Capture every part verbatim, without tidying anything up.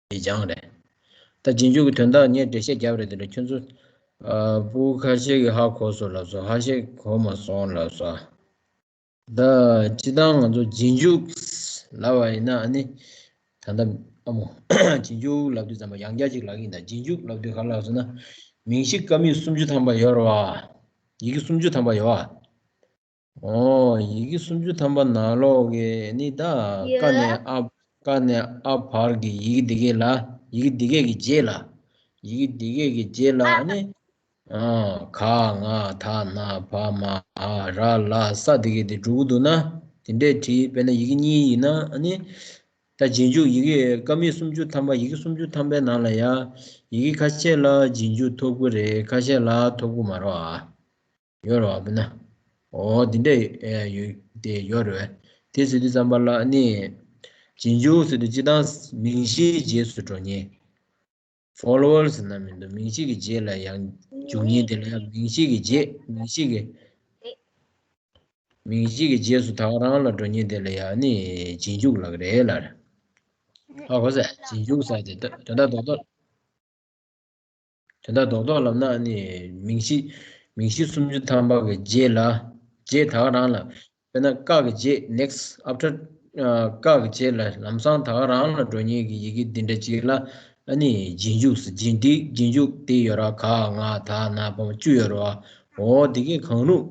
སྦྱང་རེད། ད་རྗེས་འཇུག་གི་དོན་དག་ངས་འགྲེལ་བཤད་བརྒྱབ་རེད། དེ་འདྲ་ཁྱོད་ཚོ་ཨ་ཕྲུ་གུ་ཁ་ཤས་ཀྱིས་ཧ་གོ་སོང་ལབ་སོང་། ཁ་ཤས་གོ་མ་སོང་ལབ་སོང་། ད་སྤྱིར་བཏང་ང་ཚོ་རྗེས་འཇུག་ལབ་པ་ཡིན་ན་ཨ་ནི། ད་ལྟ་ཨ་མོ། རྗེས་འཇུག་ལབ་དུས་ཙམ་པ་ཡང་བསྐྱར་ཅིག་ལབ་ཀྱི་ཡིན། ད་རྗེས་འཇུག་ལབ་དུས་ག་རེ་ལབ་སོང་ན། མིང་གཞི་ཀ་མད་སུམ་ཅུ་ཐམ་པ་ཡོད་རེད་བ། ཡི་གེ་སུམ་ཅུ་ཐམ་པ་ཡོད་བ། ཨོ། ཡི་གེ་སུམ་ཅུ་ཐམ་པ་ནང་ལོགས་ཀྱི་ནི་ད། ཡོད། ཀ་ནས་ཨ། ཀ་ནས་ཨ་བར་གྱི་ཡི་གེ་འདི་གས་ལ། ཡི་གེ་འདི་གས་ཀྱི་རྗེས་ལ། ཡི་གེ་འདི་གས་ཀྱི་རྗེས་ལ་ཨ་ནི། ཨ། ག་ང་ད་ན་བ་མ་འ་ར་ལ་ས་འདི་གས་དེ་འགྲོ་གི་འདུག་ན། དེ་འདྲས་བྲིས། དཔེར་ན་ཡི་གེ་གཉིས་ཡིན་ན་ཨ་ནི། ད་རྗེས་འཇུག་ཡི་གེ་ཀ་མད་སུམ་ཅུ་ཐམ་པ། ཡི་གེ་སུམ་ཅུ་ཐམ་པའི་ནང་ལ་ཡ། ཡི་གེ་ཁ་ཤས་ལ་རྗེས་འཇུག་ཐོབ་ཀྱི་རེད། ཁ་ཤས་ལ་ཐོབ་ཀྱི་མ་རེད་ཨ། ཡོད་རེད་བ། དཔེར་ན། འོ་དེ་འདྲས་ཡོད་དེ་ཡོད་རེད། དེ་ཟེར་དུས་ཙམ་པ་ལ་ནི། རྗེས་འཇུག་ཟེར་དུས་སྤྱིར་བཏང་མིང་གཞིའི་རྗེས་སུ་འགྲོ་མཁན། ཕོ་ལོ་ཝར་ཟེར་ན་མི་འདུག་མིང་གཞི་གི་རྗེས་ལ་ཡང་འཇུག་མཁན་དེ་ལ་ཡང་མིང་གཞི་གི་རྗེས། མིང་གཞི་གི་མིང་གཞི་གི་རྗེས་སུ་ད་ག་རང་ལ་འགྲོ་མཁན་དེ་ལ་ཡང་ནི་རྗེས་འཇུག་ལབ་ཀྱི་རེད་ལབ་རེད། ཧ་གོ་སོང་། རྗེས་འཇུག་ཟེར་དེ་དོན་དག་རྡོག་རྡོག་དོན་དག་རྡོག་རྡོག་ལབ་ན་ནི་མིང་གཞི། མིང་གཞི་སུམ་ཅུ་ཐམ་པ་གི་རྗེས་ལ། རྗེས་ད་ག་རང་ལ། དཔེར་ན་ཀ་གི་རྗེས། next after ཀ་གི་རྗེས་ལ་ལམ་སང་ད་ག་རང་ལ་འགྲོ་མཁན་གྱི་ཡི་གེ་འདི་འདྲ་ཅིག་ལ་ཨ་ནི་རྗེས་འཇུག་ཟེར། རྗེས་འདི་རྗེས་འཇུག་དེ་ཡོད་ར། ག་ང་ད་ན་བ་མ་བཅུ་ཡོད་ར་བ། འོ་དེ་གས་གང་རུང་།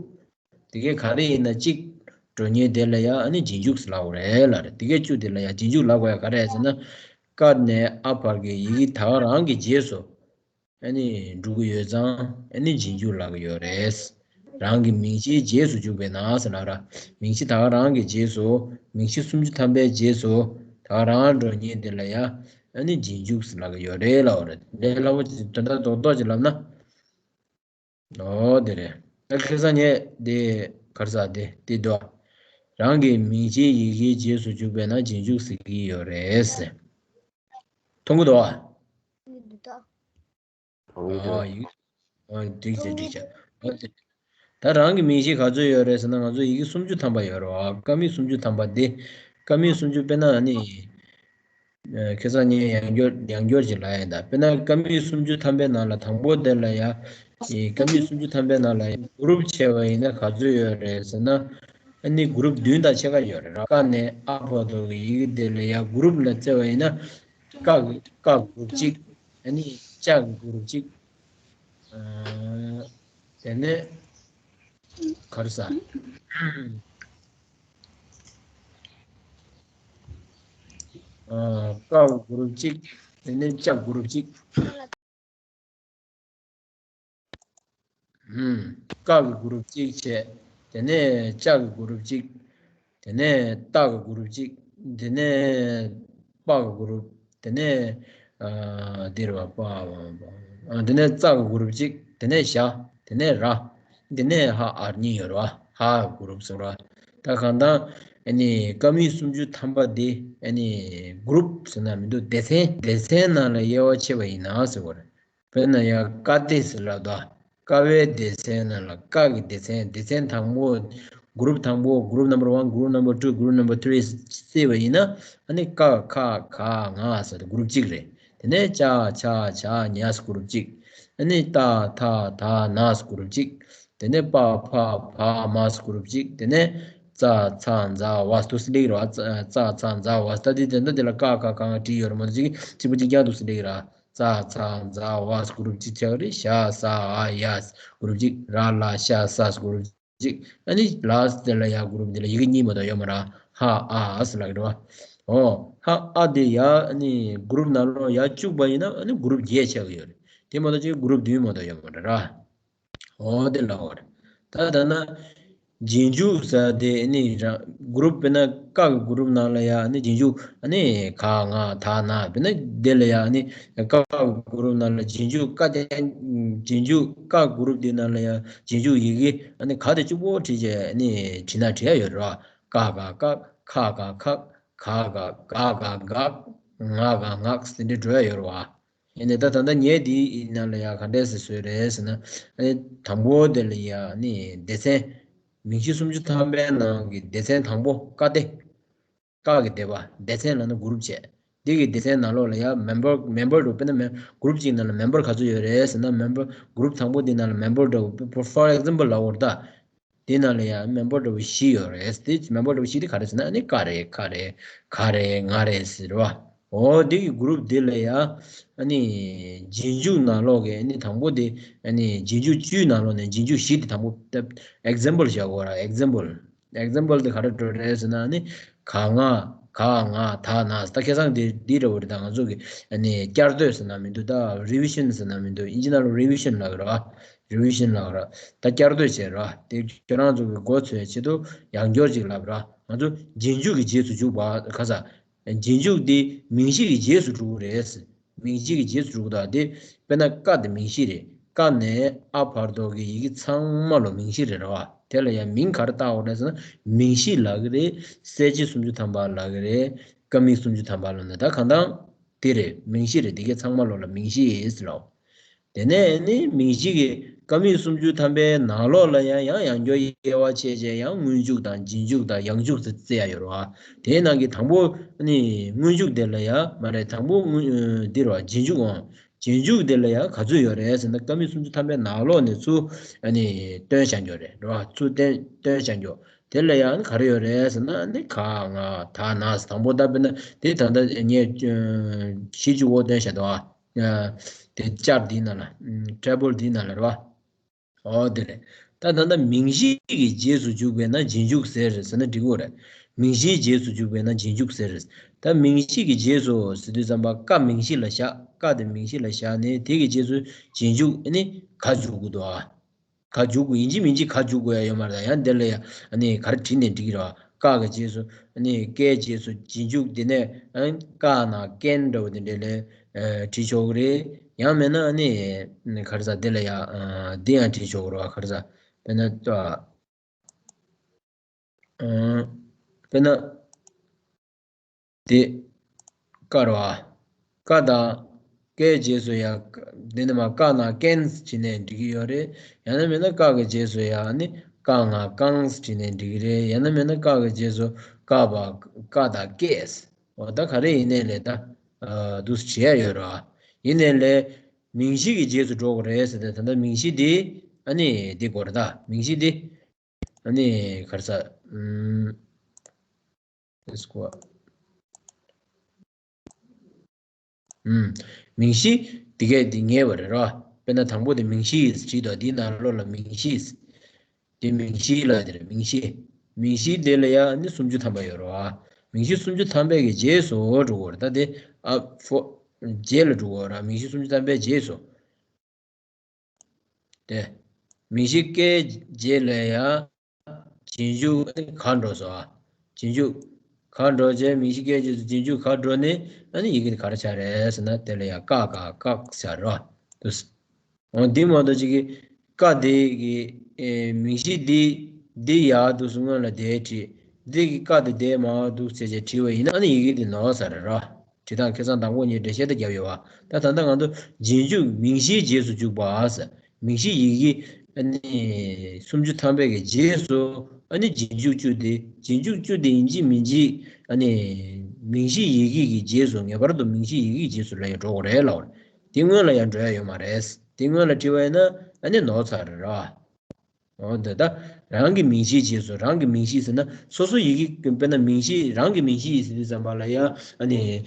དེ་གས་ག་རེ་ཡིན་ན་གཅིག་འགྲོ་མཁན་དེ་ལ་ཡ་ཨ་ནི་རྗེས་འཇུག་ཟེར་ལབ་དགོས་རེད་ལབ་རེད། དེ་གས་བཅུ་དེ་ལ་ཡ་རྗེས་འཇུག་ལབ་དགོས་ཡ་ག་རེ་ཟེར་ན། ཀ་ནས་ཨ་བར་གྱི་ཡི་གེ་ད་ག་རང་གི་རྗེས་སུ། ཨ་ནི་འགྲོ་གི་ཡོད་ཙང་ཨ་ནི་རྗེས་འཇུག་ལབ་ཀྱི་ཡོད་རེད། རང་གི་མིང་གཞིའི་རྗེས་སུ་འཇུག་པས་ན་ཟེར་ལབ་ར། མིང་གཞི་ད་ག་རང་གི་རྗེས་སུ། མིང་གཞི་སུམ་ཅུ་ཐམ་པའི་རྗེས་སུ་ད་ག་རང་འགྲོ་མཁན་དེ་ལ་ཡ་ཨ་ནི་རྗེས་འཇུག་ཟེར་ལབ་ཀྱི་ཡོད་རེད་ལབ་པ་རེད། དེ་འདྲའི་ལབ་པ་དེ་དོན་དག་རྡོག་རྡོག་ཅིག་ལབ་ན། ཨོ་དེ་རེད། ད་ཁ་སང་ངས་དེ་ག་རེ་ཟེར་དེ་དེ་འདུག་རང་གི་མིང་གཞིའི་ཡི་གེའི་རྗེས་སུ་འཇུག་པས་ན་རྗེས་འཇུག་ཟེར་གྱི་ཡོད་རེད་ཟེར། མཐོང་གི་འདུག་ཨ། འདུག་ཨ། ཡིག་ཨ། འགྲིག་བྱས་འགྲིག་བྱས། ཨ་དེ། ད་རང་གི་མིང་གཞི་ག་ཚོད་ཡོད་རེད་ཟེར་ན། ང་ཚོ་ཡི་གེ་སུམ་ཅུ་ཐམ་པ་ཡོད་རེད་བ། ཀ་མད་སུམ་ཅུ་ཐམ་པ་དེ། ཀ་མད་སུམ་ཅུ་དཔེར་ན་ནི། ཨ། ཁ་སང་ངས་ཡང་བསྐྱར་ཡང་བསྐྱར་ཅིག་ལབ་ཡ་ཡིན་ད། དཔེར་ན་ཀ་མད་སུམ་ཅུ་ཐམ་པའི་ནང་ལ་དང་པོ་དེ་ལ་ཡ། ཨེ། ཀ་མད་སུམ་ཅུ་ཐམ་པའི་ནང་ལ་ཡ་གུ་རུབ་བྱས་པ་ཡིན་ན་ག་ཚོད་ཡོད་རེད་ཟེར་ན། ཨ་ནི་གུ་རུབ་བདུན་དང་ཕྱེད་ཀ་ཡོད་རེད། ཀ་ནས་ཨ་བར་དུ་གི་ཡི་གེ་དེ་ལ་ཡ་གུ་རུབ་ལ་བརྩི་བ་ཡིན་ན། ཀ་གི་ཀ་གུ་རུབ་གཅིག་ཨ་ནི་ཅ་གི་གུ་རུབ་གཅིག་ཨ། དེ་ནས་ག་རེ་ཟེར། ཨ། ཀ་གུ་རུབ་གཅིག་དེ་ནས་ཅ་གུ་རུབ་གཅིག་ཨུམ། ཀ་གི་གུ་རུབ་གཅིག་བྱས། དེ་ནས་ཅ་གི་གུ་རུབ་གཅིག་དེ་ནས་ཏ་གི་གུ་རུབ་གཅིག་དེ་ནས་པ་གི་གུ་རུབ། དེ་ནས། ཨ། འདིར་བ་པ་བ་པ། ཨ། དེ་ནས་ཙ་གི་གུ་རུབ་གཅིག་དེ་ནས་ཞ། དེ་ནས་ར། དེ་ནས་ཧ་ཨར་གཉིས་ཡོད་ར། ཧ་གི་གུ་རུབ་ཟེར་ར། ད་གང་ལྟར་ཨ་ནི་ཀ་མད་སུམ་ཅུ་ཐམ་པ་འདི་ཨ་ནི་གུ་རུབ་ཟེར་ན་མི་འདུག་སྡེ་ཚན། སྡེ་ཚན་ནང་ལ་དབྱེ་བ་ཕྱེ་བ་ཡིན་ན་ཟེར་བ་རེད། དཔེར་ན་ཡང་ཀ་སྡེ་ཟེར་ལབ་དོ། ཀ་བའི་སྡེ་ཚན་ནང་ལ་ཀ་གི་སྡེ་ཚན། སྡེ་ཚན་དང་པོ། གུ་རུབ་དང་པོ། group number one, group number two, group number three བརྩིས་པ་ཡིན་ན། ཨ་ནི་ཀ་ཁ་ག་ང་ཟེར་གུ་རུབ་གཅིག་རེད། དེ་ནས་ཅ་ཆ་ཇ་ཉ་ཟེར་གུ་རུབ་གཅིག་ཨ་ནི་ཏ་ཐ་ད་ན་ཟེར་གུ་རུབ་གཅིག་དེ་ནས་པ་ཕ་བ་མ་ཟེར་གུ་རུབ་གཅིག་དེ་ནས་ཙ་ཚ་ཛ་ཝ་ཟེར་དུ་སླེབས་རོ། ཙ་ཚ་ཛ་ཝ་ཟེར། ད་དེ་དེ་འདྲ་དེ་ལ་ཀ་ཁ་ག་ང་བྲིས་ཡོད་རེད་མ་གཏོགས་གཅིག་པ་གཅིག་རྐྱང་དུ་སླེབས་ར། ཙ་ཚ་ཛ་ཝ་ཟེར་གུ་རུབ་གཅིག་ཆགས་རེད། ཞ་ས་འ་ཡ་ཟེར་གུ་རུབ་གཅིག་ར་ལ་ཤ་ས་ཟེར་གུ་རུབ་གཅིག་ཨ་ནི་ལ་ཟེར་དེ་ལ་ཡ་གུ་རུབ་དེ་ལ་ཡི་གེ་གཉིས་མ་གཏོགས་ཡོད་མ་རེད། ཧ་ཨ་ཟེར་ལབ་ཀྱི་རེད་བ། ཨོ། ཧ་ཨ་དེ་ཡ་ཨ་ནི་གུ་རུབ་ནང་ལོགས་ཡ་བཅུག་པ་ཡིན་ན་ཨ་ནི་གུ་རུབ་བརྒྱད་ཆགས་ཀྱི་ཡོད་རེད། དེ་མ་གཏོགས་གཅིག་གུ་རུབ་བདུན་མ་གཏོགས་ཡོད་མ་རེད་ར། ཨོ་དེ་ལ་འོ་རེད། ད་ད་ན། རྗེས་འཇུག་ཟེར་དེ་ནི་རང་གུ་རུབ་དཔེར་ན་ཀ་གི་གུ་རུབ་ནང་ལ་ཡ་ནི་རྗེས་འཇུག་ཨ་ནི་ག་ང་ད་ན་དཔེར་ན་དེ་ལ་ཡ་ནི་ཀ་གི་གུ་རུབ་ནང་ལ་རྗེས་འཇུག་ཀ་དེ་རྗེས་འཇུག་ཀ་གུ་རུབ་དེ་ནང་ལ་ཡ་རྗེས་འཇུག་ཡི་གེ་ཨ་ནི་ག་དེ་གཅིག་པོ་བྲིས་བྱས་ནི་བྲིས་ན་བྲིས་ཡ་ཡོད་རེད་བ། ཀ་ག་ཀ་ཁ་ག་ཁག་ག་ག་ག་ག་ག་ང་ག་ངག་ཟེར་འདྲ་འགྲོ་ཡ་ཡོད་རེད་བ། ཡིན་ནའི་ད་ད་ལྟ་ངས་འདིའི་ནང་ལ་ཡང་ག་འདྲས་སེ་བཟོས་རེད་ཟེར་ན། ཨ་ནི་དང་པོ་དེ་ལ་ཡང་ནི་སྡེ་ཚན། མིང་གཞི་སུམ་ཅུ་ཐམ་པའི་ནང་གི་སྡེ་ཚན་དང་པོ་ཀ་སྡེ། ཀ་གི་སྡེ་པ། སྡེ་ཚན་ལབ་ན་གུ་རུབ་བྱས། དེ་གི་སྡེ་ཚན་ནང་ལོགས་ལ་ཡང་member member འདྲ་བོ། དཔེར་ན་group གཅིག་ནང་ལ་member ག་ཚོད་ཡོད་རེད་ཟེར་ན། member group དང་པོ་དེ་ནང་ལ་member འདྲ་བོ། for example ལབ་དགོས་རེད་ད། དེ་ནང་ལ་ཡང་member འདྲ་བོ་བཞི་ཡོད་རེད། དེ་member འདྲ་བོ་བཞི་དེ་ག་རེ་ཟེར་ན། ཨ་ནི་ཀ་རེད། ཁ་རེད། ག་རེད། ང་རེད་ཟེར་བ། འོ་དེ་གི་group དེ་ལ་ཡང་ཨ་ནི་རྗེས་འཇུག་ནང་ལོགས་ཀྱི་ཨ་ནི་དང་པོ་དེ། ཨ་ནི་རྗེས་འཇུག་བཅུའི་ནང་ལོགས་ནས་རྗེས་འཇུག་བཞི་དེ་དང་པོ་example བཞག་དགོས་ར། example example དེ་ག་རེ་འགྲོ་རེད་ཟེར་ན། ཨ་ནི་ག་ང་ག་ང་ད་ན་ད་ཁ་སང་དེ་འདི་འདྲ་བོ་རེད། ད་ང་ཚོ་གི་ཨ་ནི་བསྐྱར་ཟློས་ཟེར་ན་མི་འདུག་ད་revision ཟེར་ན་མི་འདུག་དབྱིན་ཇི་ནང་ལ་revision ལབ་ཀྱི་རེད་བ། revision ལབ་ཀྱི་རེད། ད་བསྐྱར་ཟློས་བྱས་རེད་བ། དེ་ཁྱོད་རང་ཚོ་གི་མགོ་ཚོས་ཆེད་དུ་ཡང་བསྐྱར་ཅིག་ལབ་ར། ང་ཚོ་རྗེས་འཇུག་གི་རྗེས་སུ་འཇུག་པ། ག་ས། རྗེས་འཇུག་དེ་མིང་གཞི་གི་རྗེས་སུ་འགྲོ་གི་རེད། མིང་གཞི་གི་རྗེས་སུ་འགྲོ་གི་འདུག་དེ་དཔེར་ན་ཀ་དེ་མིང་གཞི་རེད། ཀ་ནས་ཨ་བར་དུ་གི་ཡི་གེ་ཚང་མ་ལོ་མིང་གཞི་རེད་ར་བ། དེ་ལ་ཡང་མིང་ག་རེ་བཏགས་དགོས་རེད་ཟེར་ན། མིང་གཞི་ལབ་ཀྱི་རེད། གསལ་བྱེད་སུམ་ཅུ་ཐམ་པ་ལབ་ཀྱི་རེད། ཀ་མིག་སུམ་ཅུ་ཐམ་པ་ལབ་ན་ད་གང་ལྟར་དེ་རེད། མིང་གཞི་རེད། དེ་གའི་ཚང་མ་ལོ་ལ་མིང་གཞི་ཟེར་ལོ། དེ་ནས་ནི་མིང་གཞི་གི་ཀ་མིག་སུམ་ཅུ་ཐམ་པའི་ནང་ལོགས་ལ་ཡང་ཡང་ཡང་བསྐྱར་དབྱེ་བ་ཕྱེ་བྱས། ཡང་སྔོན་འཇུག་དང་རྗེས་འཇུག་དང་ཡང་འཇུག་ཟེར་ཡ་ཡོད་རེད་བ། དེའི་ནང་གི་དང་པོ་ནི་སྔོན་འཇུག་དེ་ལ་ཡང་མ་རེད། དང་པོ་སྔོན་འདི་རེད་བ། རྗེས་འཇུག་འོང་། རྗེས་འཇུག་དེ་ལ་ཡང་ག་ཚོད་ཡོད་རེད་ཟེར་ན། ཀ་མིག་སུམ་ཅུ་ཐམ་པའི་ནང་ལོགས་ནས་ཚུར་ཨ་ནི་བཏོན་བཞག་རྒྱུ་རེད་རེད་བ། ཚུར་བཏོན་བཏོན་བཞག་རྒྱུ། དེ་ལ་ཡང་ག་རེ་ཡོད་རེད་ཟེར་ན། ཨ་ནི་ག་ང་ད་ན་ཟེར། དང་པོ་ད་དཔེར་ན་དེ་ད་ལྟ་ངས་གཞི་བཅུ་པོ་བཏོན་བཞག་འདུག་ཨ། དེ་བཅར་འདིའི་ནང་ལ། ཨམ། table འདིའི་ནང་ལ་རེད་བ། འོ་དེ་རེད། ད་ད་ལྟ་མིང་གཞི་གི་རྗེས་སུ་འཇུག་པས་ན་རྗེས་འཇུག་ཟེར་ཟེར་ན་འགྲིག་གི་རེད། མིང་གཞིའི་རྗེས་སུ་འཇུག་པས་ན་རྗེས་འཇུག་ཟེར། ད་མིང་གཞི་གི་རྗེས་སུ་ཟེར་དུས་ཙམ་པ་ཀ་མིང་གཞི་ལ་བཞག་ཀ་དེ་མིང་གཞི་ལ་བཞག་ནས་དེ་གི་རྗེས་སུ་རྗེས་འཇུག་ཨ་ནི་ག་འཇུག་དགོས་འདུག་ཨ། ག་འཇུག་དགོས། ཡིན་གཅིག་མིན་གཅིག་ག་འཇུག་དགོས་ཡ་ཡོད་མ་རེད། ཡང་དེ་ལ་ཡ་ཨ་ནི་ག་རེ་བྲིས་ནས་འགྲིག་གི་རེད་བ། ཀ་གི་རྗེས་སུ་ཨ་ནི་ཀའི་རྗེས་སུ་རྗེས་འཇུག་དེ་ནས་ཨ་ཀ་ན་ཀན་འདྲ་བོ་དེ་འདྲས་ལ་ཨ་བྲིས་ཆོག་གི་རེད། ཡང་མིན་ན་ཨ་ནི་ག་རེ་ཟ་དེ་ལ་ཡ་ཨ་འདི་ཡང་བྲིས་ཆོག་གི་རེད་བ། ག་རེ་ཟ་དཔེར་ན་ཨ་དཔེར་ན། དེ། ཀ་རེད་བ། ཀ་དང་། ཀའི་རྗེས་སུ་ཡང་། དེ་ནི་མ་ཀ་ན་ཀན་བྲིས་ནས་འགྲིག་གི་ཡོད་རེད། ཡང་ན་མིན་ན་ཀ་གི་རྗེས་སུ་ཡང་ནི་ཀ་ང་ཀང་བྲིས་ནས་འགྲིག་གི་རེད། ཡང་ན་མིན་ན་ཀ་གི་རྗེས་སུ་ཀ་བ་ཀ་དང་ཀེས། འོ་ད་ག་རེ་ཡིན་ནའི་ལས་ད། ཨ་འདུག་སེ་བྲིས་ཡ་ཡོད་རེད་བ། ཡིན་ནའི་ལས། མིང་གཞི་གི་རྗེས་སུ་འགྲོ་དགོས་རེད་ཟེར་ཏེ། ད་ལྟ་མིང་གཞི་འདི་ཨ་ནི་འདི་དགོས་རེད་ད། མིང་གཞི་འདི། ཨ་ནི་ག་རེ་ཟ། ཨུམ། Let's go up. ཨུམ། མིང་གཞི་འདི་གས་འདི་ངེས་པ་རེད་ར། དཔེར་ན་དང་པོ་དེ་མིང་གཞི་ཡིས་བྲིས་དོ། འདིའི་ནང་ལོགས་ལ་མིང་གཞི་ཡིས། དེ་མིང་གཞི་ལ་དེ་རེད། མིང་གཞི། མིང་གཞི་དེ་ལ་ཡང་ནི་སུམ་ཅུ་ཐམ་པ་ཡོད་རེད་བ། མིང་གཞི་སུམ་ཅུ་ཐམ་པའི་གི་རྗེས་སུ་འགྲོ་དགོས་རེད། ད་དེ་ཨ་ཕོ། རྗེས་ལ་འགྲོ་དགོས་ར། མིང་གཞི་སུམ་ཅུ་ཐམ་པའི་རྗེས་སུ། དེ། མིང་གཞི་ཀའི་རྗེས་ལ་ཡང་། རྗེས་འཇུག་ག་འགྲོ་སོང་ཨ། རྗེས་འཇུག་ག་འགྲོ་བྱས། མིང་གཞི་ཀའི་རྗེས་སུ་རྗེས་འཇུག་ག་འགྲོ་ནས་ཨ་ནི་ཡི་གེ་དེ་ག་རེ་ཆགས་རེད་ཟེར་ན། དེ་ལ་ཡང་ཀ་ག་ཀག་ཆགས་རེད་བ། དུས། འོ་འདི་མ་གཏོགས་ཅིག་གི་ཀ་དེ་གི་ཨེ་མིང་གཞི་འདི་འདི་ཡར་འདུག་སེ་སྔོན་ལ་དེ་བྲིས། འདི་གི་ཀ་དེ་དེ་མར་འདུག་བྱས་བྱས་བྲིས་པ་ཡིན་ན་ཨ་ནི་ཡི་གེ་འདི་ནོར་ས་རེད་ར། བྲིས་སྟངས་ཁ་སང་དང་པོ་ཉིད་འགྲེལ་བཤད་ད་བརྒྱབ་ཡོད་བ། ད་ད་ལྟ་ང་ཚོ་རྗེས་འཇུག་མིང་གཞིའི་རྗེས་སུ་འཇུག་པ་ཟེར། མིང་གཞི་ཡི་གེ་ཨ་ནི་སུམ་ཅུ་ཐམ་པའི་གི་རྗེས་སུ་ཨ་ནི་རྗེས་འཇུག་བཅུ་དེ། རྗེས་འཇུག་བཅུ་དེ་ཡིན་གཅིག་མིན་གཅིག་ཨ་ནི་མིང་གཞི་ཡི་གེ་གི་རྗེས་སུ། ངེས་པར་དུ་མིང་གཞི་ཡི་གེ་གི་རྗེས་སུ་ལ་ཡང་འགྲོ་དགོས་རེད་ལབ་པ་རེད། དེ་སྔོན་ལ་ཡང་འགྲོ་ཡ་ཡོད་མ་རེད། དེ་སྔོན་ལ་བྲིས་པ་ཡིན་ན་ཨ་ནི་ནོར་ཚར་རེད་ར། འོ་འདི་ལྟ། རང་གི་མིང་གཞིའི་རྗེས་སུ། རང་གི་མིང་གཞི་ཟེར་ན་སོ་སོ་ཡི་གེ། དཔེར་ན་མིང་གཞི། རང་གི་མིང་གཞི་ཟེར་དུས་ཙམ་པ་ལ་ཡང་ཨ་ནི།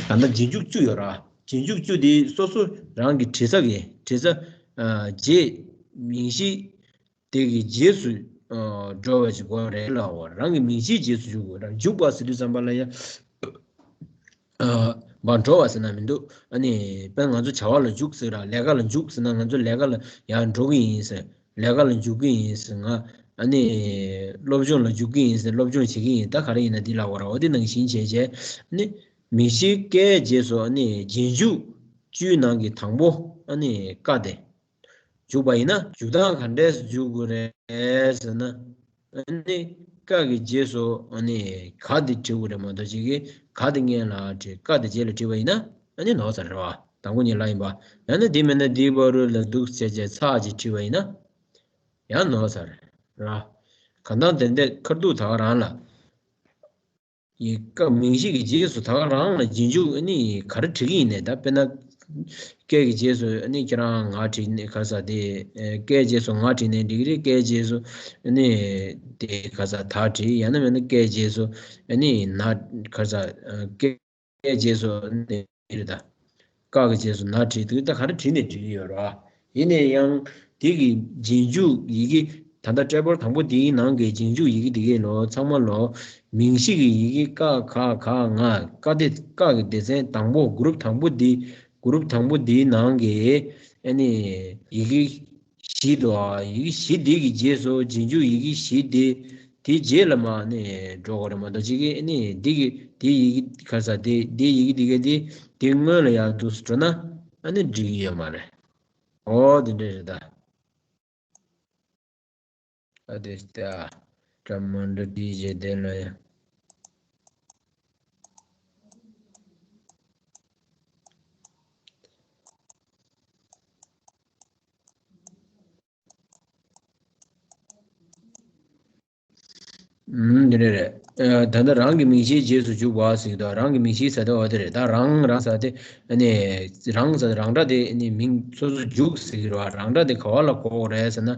ད་ལྟ་རྗེས་འཇུག་བཅུ་ཡོད་ར། རྗེས་འཇུག་བཅུ་དེ་སོ་སོ་རང་གི་བྲིས་ས་གི། བྲིས་ས། ཨ་རྗེས། མིང་གཞི། དེ་གི་རྗེས་སུ། ཨ་འགྲོ་བ་ཅིག་དགོས་རེད་ལབ་པ། རང་གི་མིང་གཞིའི་རྗེས་སུ་འཇུག་དགོས་ར། འཇུག་པ་ཟེར་དུས་ཙམ་པ་ལ་ཡང་། ཨ་མར་འགྲོ་བ་ཟེར་ན་མི་འདུག་ཨ་ནི་དཔེར་ང་ཚོ་བྱ་བ་ལ་འཇུག་ཟེར་ར། ལས་ཀ་ལ་འཇུག་ཟེར་ན། ང་ཚོ་ལས་ཀ་ལ་ཡར་འགྲོ་གི་ཡིན་ཟེར། ལས་ཀ་ལ་འཇུག་གི་ཡིན་ཟེར། ང་ཨ་ནི་སློབ་སྦྱོང་ལ་འཇུག་གི་ཡིན་ཟེར། སློབ་སྦྱོང་བྱེད་ཀྱི་ཡིན། ད་ག་རེ་ཡིན་ན་འདི་ལབ་པ་ར། འོ་དེ་ནང་བཞིན་བྱས་བྱས་ཨ་ནི་མིང་གཞི་ཀའི་རྗེས་སུ་ཨ་ནི་རྗེས་འཇུག་བཅུའི་ནང་གི་དང་པོ་ཨ་ནི་ཀ་དེ། འཇུག་པ་ཡིན་ན་འཇུག་སྟངས་ག་འདྲས་སུ་འཇུག་དགོས་རེད་ཟེར་ན། ཨ་ནི་ཀ་གི་རྗེས་སུ་ཨ་ནི་ག་དེ་བྲི་དགོས་རེད་མ་གཏོགས་ཅིག་གི་ག་དེ་སྔོན་ལ་བྲིས། ཀ་དེ་རྗེས་ལ་བྲིས་པ་ཡིན་ན་ཨ་ནི་ནོར་ཚར་རེད་བ། དང་པོ་ཉིད་ལ་ཡིན་པ། ཡང་ན་དེ་མིན་ན་དེའི་བར་ལ་འདུག་བྱས་བྱས་ཚེག་ཅིག་བྲིས་པ་ཡིན་ན་ཡང་ནོར་ཚར་རེད། གང་ལྟར་དེ་འདྲའི་ཁ་ཐུག་ད་ག་རང་ལ། ཡི་ག་མིང་གཞི་གི་རྗེས་སུ་ད་ག་རང་ལ་རྗེས་འཇུག་ཨ་ནི་ག་རེ་བྲིས་ཀྱི་ཡིན་ནས། ད་དཔེར་ན། སྐད་ཀྱི་རྗེས་སུ་ཨ་ནི་ཁྱེད་རང་ང་བྲིས་ནས་ག་ས་དེ། ཨེ། སྐད་རྗེས་སུ་ང་བྲིས་ནས་འགྲིག་གི་རེད། སྐད་རྗེས་སུ་ཨ་ནི་དེ་ག་ས་ད་བྲིས། ཡང་ན་མིན་ན་སྐད་རྗེས་སུ་ཨ་ནི་ན་ག་ས། ཨ། སྐད་སྐད་རྗེས་སུ་ནི་རེད་ད། ཀ་གི་རྗེས་སུ་ན་བྲིས་དུས། ད་ག་རེ་བྲིས་ནས་བྲིས་ཡོད་རེད་བ། ཡིན་ན་ཡང་དེ་གི་རྗེས་འཇུག་ཡི་གེ། ད་ལྟ་ཊེ་བལ་དང་པོ་དེའི་ནང་གི་རྗེས་འཇུག་ཡི་གེ་དེ་གའི་ལོ་ཚང་མ་ལོ། མིང་གཞི་གི་ཡི་གེ་ཀ་ཁ་ག་ང་། ཀ་དེ་ཀ་གི་སྡེ་ཚན་དང་པོ། གུ་རུབ་དང་པོ་དེ། གུ་རུབ་དང་པོ་དེའི་ནང་གི་ཨ་ནི་ཡི་གེ་བཞི་འདུག་ཨ། ཡི་གེ་བཞི་འདི་གི་རྗེས་སུ་རྗེས་འཇུག་ཡི་གེ་བཞི་འདི། དེའི་རྗེས་ལ་མར་ནི་འགྲོ་དགོས་རེད་མ་གཏོགས། གཅིག་གིས་ནི་འདི་གི་དེའི་ཡི་གེ་ག་ས་དེ་དེའི་ཡི་གེ་འདི་ག་དེ་དེ་སྔོན་ལ་ཡར་འདུག་སེ་འགྲོ་ན། ཨ་ནི་འགྲིག་གི་ཡོད་མ་རེད། ཨོ་དེ་འདྲ་རེད་ད། ཨ་དེ་ལྟ། འདྲ་མི་འདྲ་དེའི་རྗེས་དེ་ལ་ཡང་། ཨུམ། འདི་འདྲ་རེད། ཨ། ད་ལྟ་རང་གི་མིང་གཞིའི་རྗེས་སུ་འཇུག་པ་ཟེར་གྱི་འདུག་རང་གི་མིང་གཞི་ཟེར་དེ་འོ་དེ་རེད། ད་རང་རང་ཟེར་དེ་ཨ་ནི་རང་ཟེར་རང་སྒྲ་དེ་ཨ་ནི་མིང་སོ་སོ་འཇུག་ཟེར་གྱི་རེད་བ། རང་སྒྲ་དེ་ག་བ་ལ་གོ་དགོས་རེད་ཟེར་ན།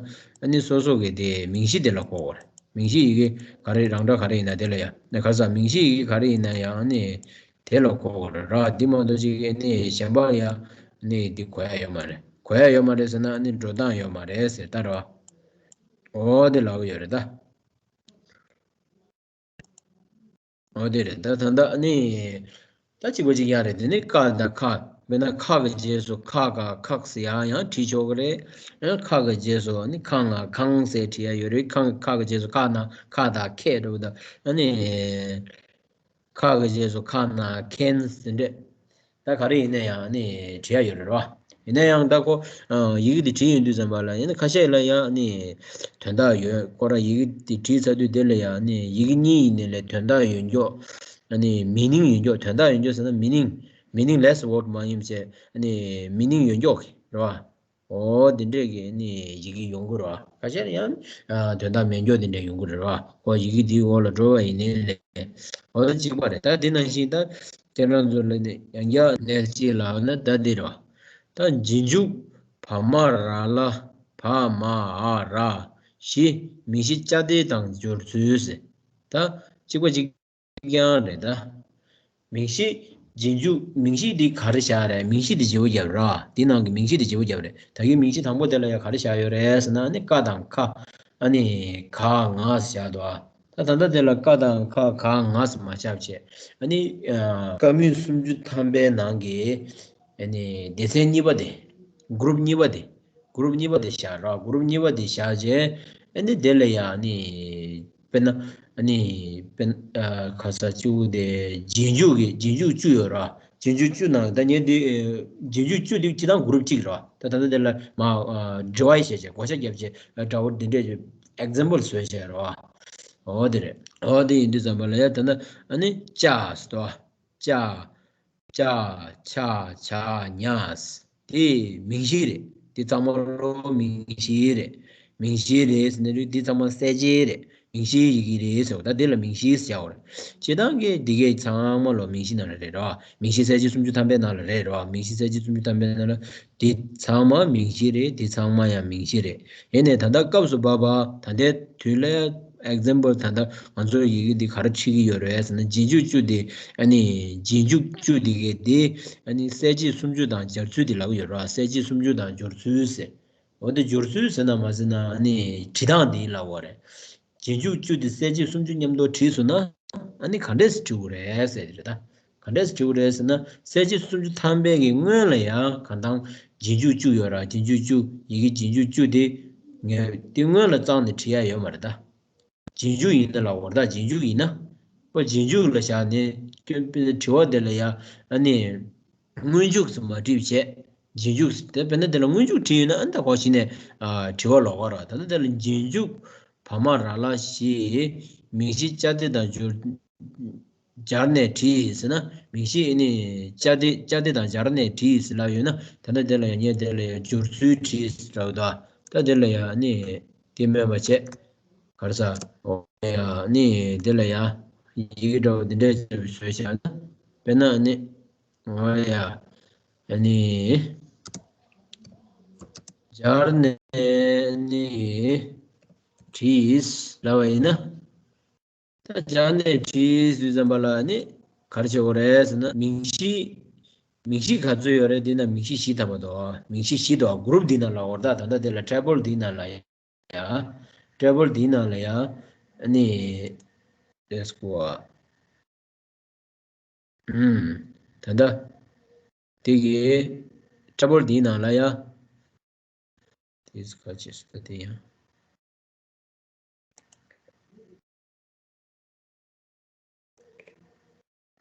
ཨ་ནི་སོ་སོ་གི་དེ་མིང་གཞི་དེ་ལ་གོ་དགོས་རེད། མིང་གཞི་ཡི་གེ་ག་རེ། རང་སྒྲ་ག་རེ་ཡིན་ན་དེ་ལ་ཡ། ཨ་ནི་ག་ས་མིང་གཞི་ཡི་གེ་ག་རེ་ཡིན་ན་ཡང་ཨ་ནི་དེ་ལ་གོ་དགོས་རེད་ར། འདི་མ་གཏོགས་ཅིག་ཨ་ནི་གཞན་པ་ཡ་ཨ་ནི་འདི་གོ་ཡ་ཡོད་མ་རེད། གོ་ཡ་ཡོད་མ་རེད་ཟེར་ན་ཨ་ནི་འགྲོ་སྟངས་ཡོད་མ་རེད་ཟེར་ད་ར་བ། ཨོ་དེ་ལབ་ཡོད་རེད་ད། ཨོ་དེ་རེད་ད། ད་ད་ཨ་ནི་ད་གཅིག་པ་གཅིག་རྐྱང་རེད། དེ་ནི་ཀ་དང་ཁ། དཔེར་ན་ཁ་གི་རྗེས་སུ་ཁ་ག་ཁག་ཟེར་ཡང་ཡང་བྲིས་ཆོག་གི་རེད། ཡང་ཁ་གི་རྗེས་སུ་ཨ་ནི་ཁ་ང་ཁང་ཟེར་བྲིས་ཡ་ཡོད་རེད། ཁ་ཁ་གི་རྗེས་སུ་ཁ་ན་ཁ་དང་ཁས་འགྲོ་གི་འདུག་ཨ་ནི། ཁ་གི་རྗེས་སུ་ཁ་ན་ཁན་ཟེར་འདྲ། ད་ག་རེ་ཡིན་ན་ཡང་ནི་བྲིས་ཡ་ཡོད་རེད་རོ། ཡིན་ན་ཡང་ད་ཁོ་ཡི་གེ་འདི་བྲིས་ཡོང་དུས་ཙམ་པ་ལ་ཡིན་ན་ཁ་ཤས་ལ་ཡང་ནི་དོན་དག་ཡོད། ཁོ་རང་ཡི་གེ་འདི་བྲིས་ཚར་དུས་དེ་ལ་ཡང་ནི་ཡི་གེ་གཉིས་ཡིན་ནའི་ལས་དོན་དག་ཡོད་མགྱོགས། ནི་མི་ནིང་ཡོད་མགྱོགས། དོན་དག་ཡོད་མགྱོགས་ཟེར་ན་མི་ནིང་། མི་ནིང་ལེས་ཝོར་ཌི་མ་ཡིན་བྱས་ནི་མི་ནིང་ཡོད་མགྱོགས་རེད་བ། ཨོ་དེ་འདྲས་ཀྱི་ནི་ཡི་གེ་ཡོང་གི་རེད་བ། ཁ་ཤས་ཡང་དོན་དག་མེད་མགྱོགས་དེ་འདྲས་ཡོང་གི་རེད་བ། ཁོ་ཡི་གེ་འདིའི་འོག་ལ་འགྲོ་བ་ཡིན་ནའི་ལས། ཨོ་ད་གཅིག་པ་རེད། ད་དེ་ནང་བཞིན་ད་ཁྱེད་རང་ཚོ་ལ་ནི་ཡང་བསྐྱར་ལན་གཅིག་ལབ་ན་ད་འདི་རེད་བ། ད་རྗེས་འཇུག་བ་མ་ར་ལ་བ་མ་འ་ར་བཞི། མིང་གཞི་ཅ་དེ་དང་སྦྱོར་ཚུལ་ཟེར། ད་གཅིག་པ་གཅིག་རྐྱང་རེད་ད། མིང་གཞི་རྗེས་འཇུག་མིང་གཞི་འདི་ག་རེ་བཞག་རེད། མིང་གཞི་འདི་བརྗེ་པོ་བརྒྱབ་ར། འདི་ནང་གི་མིང་གཞི་འདི་བརྗེ་པོ་བརྒྱབ་རེད། ད་གིན་མིང་གཞི་དང་པོ་དེ་ལ་ཡང་ག་རེ་བཞག་ཡོད་རེད་ཟེར་ན་ཨ་ནི་ཀ་དང་ཁ། ཨ་ནི་ག་ང་ཟེར་བཞག་འདུག་ཨ། ད་ད་ལྟ་དེ་ལ་ཀ་དང་ཁ་ག་ང་ཟེར་མ་བཞག་བྱས། ཨ་ནི་ཀ་མུད་སུམ་ཅུ་ཐམ་པའི་ནང་གི་ཨ་ནི་སྡེ་ཚན་གཉིས་པ་དེ། གུ་རུབ་གཉིས་པ་དེ། གུ་རུབ་གཉིས་པ་དེ་བཞག་ར། གུ་རུབ་གཉིས་པ་དེ་བཞག་རྗེས་ཨ་ནི་དེ་ལ་ཡང་ཨ་ནི། དཔེར་ན། ཨ་ནི། དཔེར་ན། ཨ། ག་ས་གཅིག་པུ་དེ་རྗེས་འཇུག་གི་རྗེས་འཇུག་བཅུ་ཡོད་ར། རྗེས་འཇུག་བཅུ་ནང་ད་ངས་འདི། ཨེ། རྗེས་འཇུག་བཅུ་དེ་སྤྱིར་བཏང་གུ་རུབ་གཅིག་ར། ད་ད་ལྟ་དེ་ལ་མ། ཨ། འབྲི་བ་ཡི་བྱས་བྱས་བགོ་བཤའ་བརྒྱབ་བྱས་འདྲ་བོ་འདི་འདྲས་ཀྱི་ཨེག་ཛམ་པལ་བཟོས་བྱས་ར། འོ་དེ་རེད། འོ་དེ་ཡིན་དུས་ཙམ་པ་ལ་ཡ་ད་ལྟ་ཨ་ནི་ཅ་ཟེར་དོ། ཅ། ཅ་ཆ་ཇ་ཉ། དེ་མིང་གཞི་རེད། དེ་ཚང་མ་ལོ་མིང་གཞི་རེད། མིང་གཞི་རེད་ཟེར་ནས་དེ་ཚང་མ་གསལ་བྱེད་རེད། མིང་གཞིའི་ཡི་གེ་རེད་ཟེར་བ་ད་དེ་ལ་མིང་གཞི་ཟེར་བ་རེད། སྤྱིར་བཏང་གི་འདི་གའི་ཚང་མ་ལོ་མིང་གཞི་ནང་ལ་རེད་རོ། མིང་གཞི་གསལ་བྱེད་སུམ་ཅུ་ཐམ་པའི་ནང་ལ་རེད་རོ། མིང་གཞི་གསལ་བྱེད་སུམ་ཅུ་ཐམ་པའི་ནང་ལ་དེ་ཚང་མ་མིང་གཞི་རེད། དེ་ཚང་མ་ཡང་མིང་གཞི་རེད། ཡིན་ནའི་ད་ལྟ་སྐབས་སུ་བབ་པ་ད་ལྟའི་དུས་ལ་ཨེག་ཛམ་པལ་ད་ལྟ་ང་ཚོ་ཡི་གེ་འདི་ག་རེ་ཁྲིད་ཀྱི་ཡོད་རེད་ཟེར་ན་རྗེས་འཇུག་བཅུ་འདི་ཨ་ནི་རྗེས་འཇུག་བཅུ་འདི་གའི་འདི་ཨ་ནི་གསལ་བྱེད་སུམ་ཅུ་དང་སྦྱར་ཚུལ་འདི་ལབ་ཀྱི་ཡོད་རེད། གསལ་བྱེད་སུམ་ཅུ་དང་སྦྱོར་ཚུལ་ཟེར། འོ་འདི་སྦྱོར་ཚུལ་ཟེར་ན་མ་ཟེར་ན་ཨ་ནི་བྲིས་སྟངས་འདི་ལབ་པ་རེད། རྗེས་འཇུག་བཅུ་འདི་གསལ་བྱེད་སུམ་ཅུ་མཉམ་དུ་བྲིས་སོང་ན་ཨ་ནི་ག་འདྲས་སེ་བྲིས་དགོས་རེད་ཟེར་རེད་ད། ག་འདྲས་སེ་བྲིས་དགོས་རེད་ཟེར་ན་གསལ་བྱེད་སུམ་ཅུ་ཐམ་པའི་གི་སྔོན་ལ་ཡང་གང་ལྟར་རྗེས་འཇུག་བཅུ་ཡོད་ར། རྗེས་འཇུག་བཅུ་ཡི་གེ་རྗེས་འཇུག་བཅུ་དེ་ངས་དེ་སྔོན་ལ་བརྩམས་ནས་བྲིས་ཡ་ཡོད་མ་རེད་ད། རྗེས་འཇུག་ཡིན་ན་ལབ་པ་རེད་ད། རྗེས་འཇུག་ཡིན་ན། ཁོ་རྗེས་འཇུག་ལ་བཞག་ནས་སྐྱོན་དྲི་བ་དེ་ལ་ཡང་ཨ་ནི་སྔོན་འཇུག་ཙམ་མ་བྲིས་བྱས། རྗེས་འཇུག་དེ་དཔེར་ན་དེ་ལ་སྔོན་འཇུག་བྲིས་ཡོད་ན་ཨ་ནི་ད་གོ་གཞི་ནས་ཨ་དྲི་བ་ལོག་ག་ར། ད་ལྟ་དེ་ལ་རྗེས་འཇུག་བ་མ་ར་ལ་ཞེས་མིང་གཞི་ཅ་དེ་དང་སྦྱོར་སྦྱར་ནས་བྲིས་ཟེར་ན་མིང་གཞི་ཨ་ནི་ཅ་དེ་ཅ་དེ་དང་སྦྱར་ནས་བྲིས་ཟེར་ལབ་ཡོད་ན་ད་ལྟ་དེ་ལ་ཡང་ངས་དེ་ལ་ཡང་སྦྱོར་ཚུལ་བྲིས་ཟེར་ལབ་ད། ད་དེ་ལ་ཡང་ཨ་ནི་དེ་སྨོས་པ་བྱས། ག་རེ་ཟ། འོ་ཡ་ནི་དེ་ལ་ཡ། ཡི་གེ་འདྲ་བོ་འདི་འདྲ་བཟོས་བཞག་ན། དཔེར་ན་ཨ་ནི། ཨོ་ཡ། ཨ་ནི། སྦྱར་ནས་ཨ་ནི། བྲིས་ལབ་པ་ཡིན་ན། ད་སྦྱར་ནས་བྲིས་དུས་ཙམ་པ་ལ་ནི་ག་རེ་བྱེད་དགོས་རེད་ཟེར་ན། མིང་གཞི། མིང་གཞི་ག་ཚོད་ཡོད་རེད། འདི་ན་མིང་གཞི་བཞི་ཐམ་པ་འདུག་མིང་གཞི་བཞི་འདུག་གུ་རུབ་འདི་ནང་ལ་འོར། ད་ད་ལྟ་འདི་ལ་ཊེ་བལ་འདི་ནང་ལ་ཡ། ཊེ་བལ་འདི་ནང་ལ་ཡ། ཨ་ནི། ལེཊ་སི་གོ། ཨུམ། ད་ལྟ། དེ་གི་ཊེ་བལ་འདིའི་ནང་ལ་ཡ། དེ་ག་ཅི་སུ་ད་དེ་ཡང་།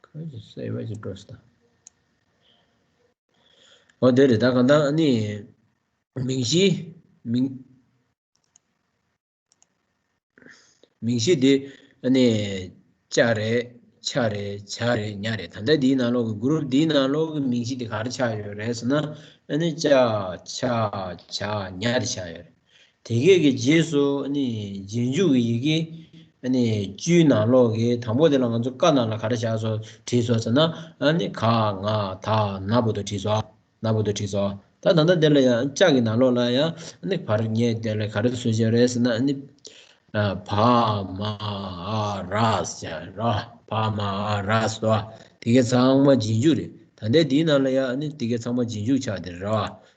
ག་ཅི་སེ་བ་ཅི་འགྲོ་སི་ད། འོ་དེ་རེད། ད་གང་ལྟར་ཨ་ནི། མིང་གཞི། མིང་། མིང་གཞི་དེ་ཨ་ནི་ཅ་རེད། ཆ་རེད། ཇ་རེད། ཉ་རེད། ད་ལྟ་འདིའི་ནང་ལོགས་ཀྱི་གུ་རུབ་འདིའི་ནང་ལོགས་ཀྱི་མིང་གཞི་དེ་ག་རེ་ཆགས་ཡོད་རེད་ཟེར་ན། ཨ་ནི་ཅ་ཆ་ཇ་ཉ་དེ་ཆགས་ཡོད་རེད། དེ་གས་ཀྱི་རྗེས་སུ་ཨ་ནི་རྗེས་འཇུག་གི་ཡི་གེ་ཨ་ནི་བཅུའི་ནང་ལོགས་ཀྱི་དང་པོ་དེ་ལ་ང་ཚོ་ཀ་ནང་ལ་ག་རེ་བཞག་སོང་བྲིས་སོང་ཟེར་ན། ཨ་ནི་ག་ང་ད་ན་བར་དུ་བྲིས་སོང་། ན་བར་དུ་བྲིས་སོང་། ད་ད་ལྟ་དེ་ལ་ཡང་ཅ་གི་ནང་ལོགས་ལ་ཡང་ཨ་ནི་བར་ངས་དེ་ལ་ག་རེ་བཟོས་བྱས་རེད་ཟེར་ན། ཨ་ནི་བ་མ་འ་ར་ཟེར་ར། བ་མ་འ་ར་ཟེར་བ། དེ་གས་ཚང་མ་རྗེས་འཇུག་རེད། ད་ལྟའི་དེའི་ནང་ལ་ཡང་ཨ་ནི་དེ་གས་ཚང་མ་རྗེས་འཇུག་ཆགས་དེ་རེད་བ།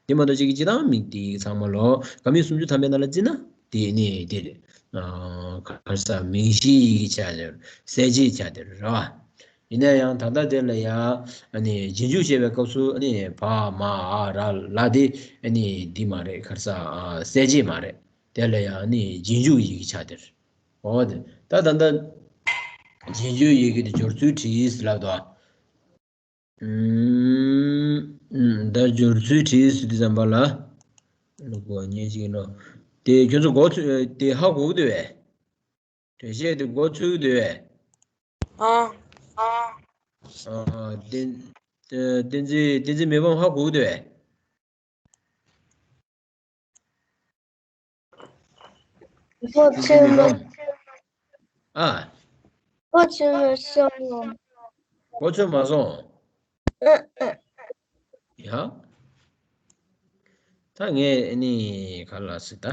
དེ་མ་གཏོགས་ཅིག་གི་སྤྱི་བཏང་མིང་དེ་གས་ཚང་མ་ལོ། དགའ་མི་སུམ་ཅུ་ཐམ་པའི་ནང་ལ་བརྩིས་ན་དེ་ནི་དེ་རེད། ཨ་ག་རེ་ཟ། མིང་གཞིའི་ཡི་གེ་ཆགས་དེ་རེད། གསལ་བྱེད་ཆགས་དེ་རེད་བ། ཡིན་ན་ཡང་ད་ལྟ་དེ་ལ་ཡང་ཨ་ནི་རྗེས་འཇུག་བྱེད་པའི་སྐབས་སུ་ཨ་ནི་བ་མ་འ་ར་ལ་དེ་ཨ་ནི་འདི་མ་རེད། ག་རེ་ཟ། གསལ་བྱེད་མ་རེད། དེ་ལ་ཡང་ཨ་ནི་རྗེས་འཇུག་ཡི་གེ་ཆགས་དེ་རེད། འོ་དེ་ད་ད་ལྟ་རྗེས་འཇུག་ཡི་གེ་དེ་སྦྱོར་ཚུལ་བྲིས་ལབ་དོ། ཨུམ། ད་སྦྱོར་ཚུལ་བྲིས་ཟེར་དུས་ཙམ་པ་ལ། ལོ་གོ་ཉེ་ཅིག་ཡིན་ནོ། དེ་ཁྱོད་ཚོ་གོ་ཚོད་དེ་ཧ་གོ་གི་འདུག་བས། འགྲེལ་བཤད་དེ་གོ་ཚོད་འདུག་བས། ཨ། ཨ། བསྟན་བསྟན་འཛིན་བསྟན་འཛིན་མི་ཕམ་ཧ་གོ་གི་འདུག་བས། གོ་ཚོད་མ། ཨ། གོ་ཚོད་མ་སོང་། གོ་ཚོད་མ་སོང་། ཨ་ཨ། ཡ། ད་ངས་ཨ་ནི་ག་ལ་སི་ད།